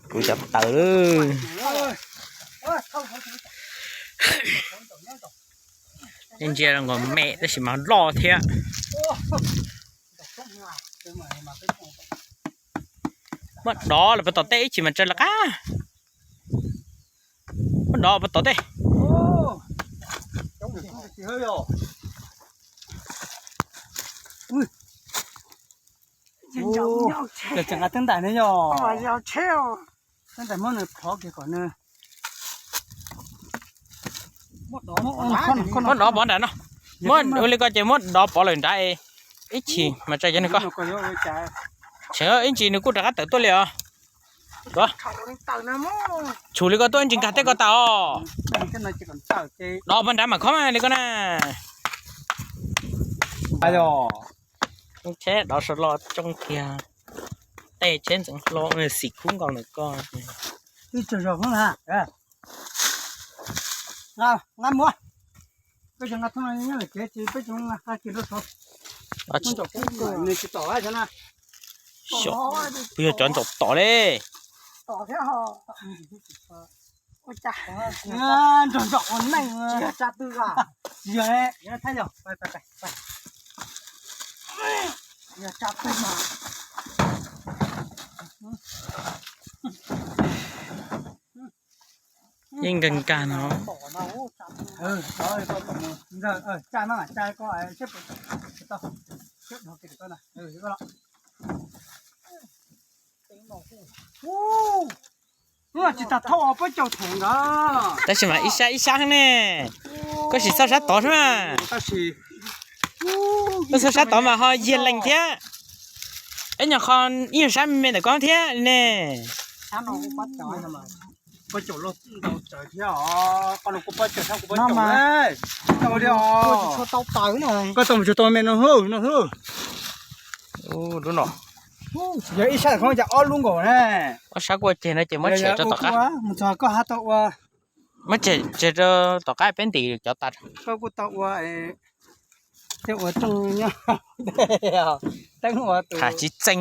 Kuv cov taws. Ntsia nkaus me tab sis mas loj thiab. Muab dov los puas tom tej ib chim mas tsawg lawm qab. Muab dov puas tom tej. Tseem nqa teb ntais ne yog. Teb ntais muab nws thov kiag kom nws. Muab dov pov nrad no. Muab ua li ko ces muab dov pov lawm nrad, ib chim mas tsa cov nws ko. Tseem ib ntsis nws kuj rov qab tawm tuaj li os. Tshum li ko tuaj ib ntsis nkag tej ko tas os. Dov pov nrad mam khob li ko na. Tsheb dov sawv los coob kiag. Tej tsheb ntxeev hlo xim kub nkaus ntawm ko. Ib tsoom zog hmoob na, nqa mus, peb cov nqa thoob no nyob lawm tsev ces peb cov nqa kiag rau saud. Nws tsis tom na. Puas yog cov ntsaum tom li? Nrog nrog ua neej tsis yog tsa twg a. Tsis yog, yog thaij yog. Yog tsa twg mas. Yeej nkag nkag no. Tsa no tsa ko seb puas tau. Tsis tas thauj pob caus theem ntawd. Tab sis mas ib sab ib sab ne. Koj sim txhob sab tod xwb mas. Koj txhob sab tod mas ho yiag lees thiab. Ib nyuag qho, ib nyuag sab me ntawm koj thiab ne. Pob caus loj ntau tsawv thiab os. Koj no kuj pob caus, kuj pob caus. Koj tau mus tsuag tau me no hwb, no hwb. Lub no. Yog ib sab khoob cas ob lub nkaus ne. Ob sab kuj ceg no ces muab tshem rau tom qab. Mus txog koj hab tau ua. Muab tshem, tshem rau tom qab peb ntim cov tas. Koj kuj tau ua, tej ua rooj nyob, teeb ua tus. Tsis txeeg.